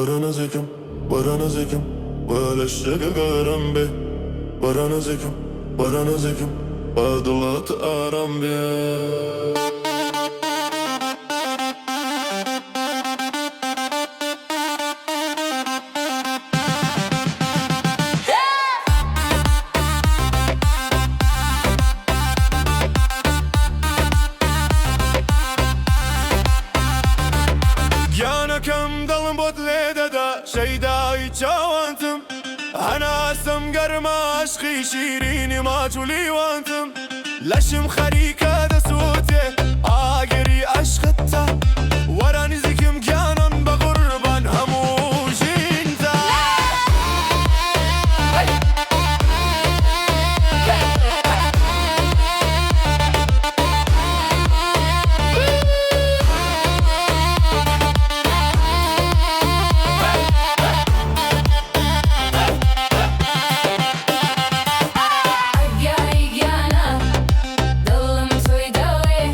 وەرە نزیکم، وەرە نزیکم، با لە شتێک گەرم بێ. وەرە نزیکم، وەرە نزیکم، با دڵت ئارام بێ. گیانەکەم دڵم بۆت لێدەدا، شەیدای چاوانتم. هەناسەم گەرمە، عەشقی شیرینی ماچ و لیوانتم. لەشم خەریکە دەسووتێ، ئاگری عەشقتە. وەرە نزیکم گیانم، بە قوربان هەموو ژینتە. ئەگیای گیانە دڵم تۆی دەوێ،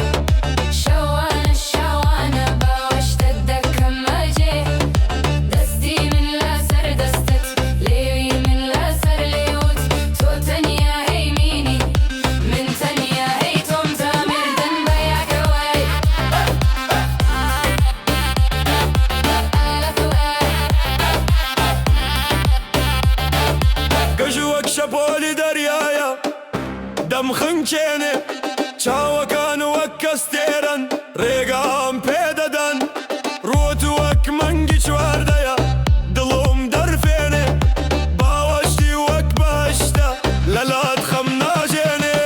شەوانە شەوانە باوەشتت دەکەمە جێ، دەستی من لەسەر دەستت، لێوی من لەسەر لێوت، تۆ تەنیا هەی مینی، من تەنیا هەی تۆم، تا مردن بە یەکەوەی. قژ وەک شەپۆلی دەریایە دەمخنکێنێ، چاوەکان وەک کەستێرەن ڕێگام پێ دەدەن، ڕووت وەک مانگی 14ە دڵم دەرفێنێ، باوەشتی وەک بەهەشتە لەلات خەم ناژێنێ.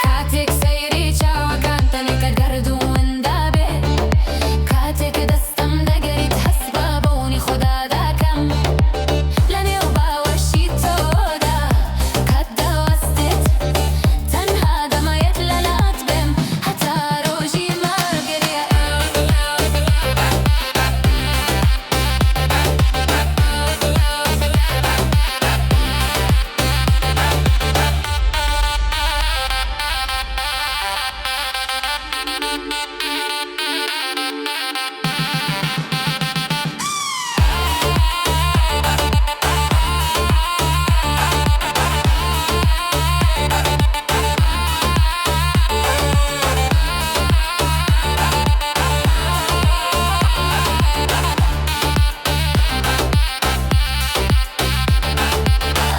کاتێک سەیری چاوەکانتە نەکە گەردوون وندابێ، کاتێک دەستم دەگریت هەست بە بوونی خودا دەکەم، لەنێو باوەشی تۆدا کات دەوەستێت، تەنها دەمەوێت لەلات بم هەتا ڕۆژی مەرگ.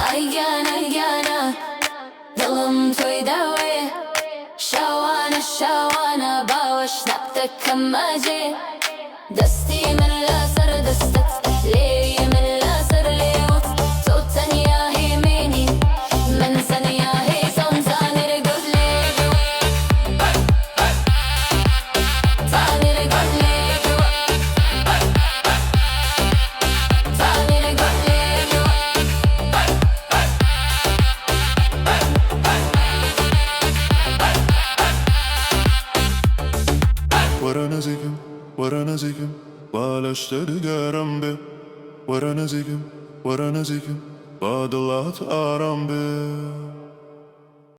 ئای گیانە گیانە دڵم تۆی دەوێ، شەوانە شەوانە باوەش دەکەمە جێ، دەستی من لەسەر دەستت، لێوی من لەسەر لێوت، تۆ تەنیا هی منی، من تەنیا هی تۆم، تا نرگوت لێ تا نرگوت لێ تا نرگوت لێ. وەرە نزیکم، وەرە نزیکم، با لەشتت گەرم بێ. وەرە نزیکم، وەرە نزیکم، با دڵت ئارام بێ.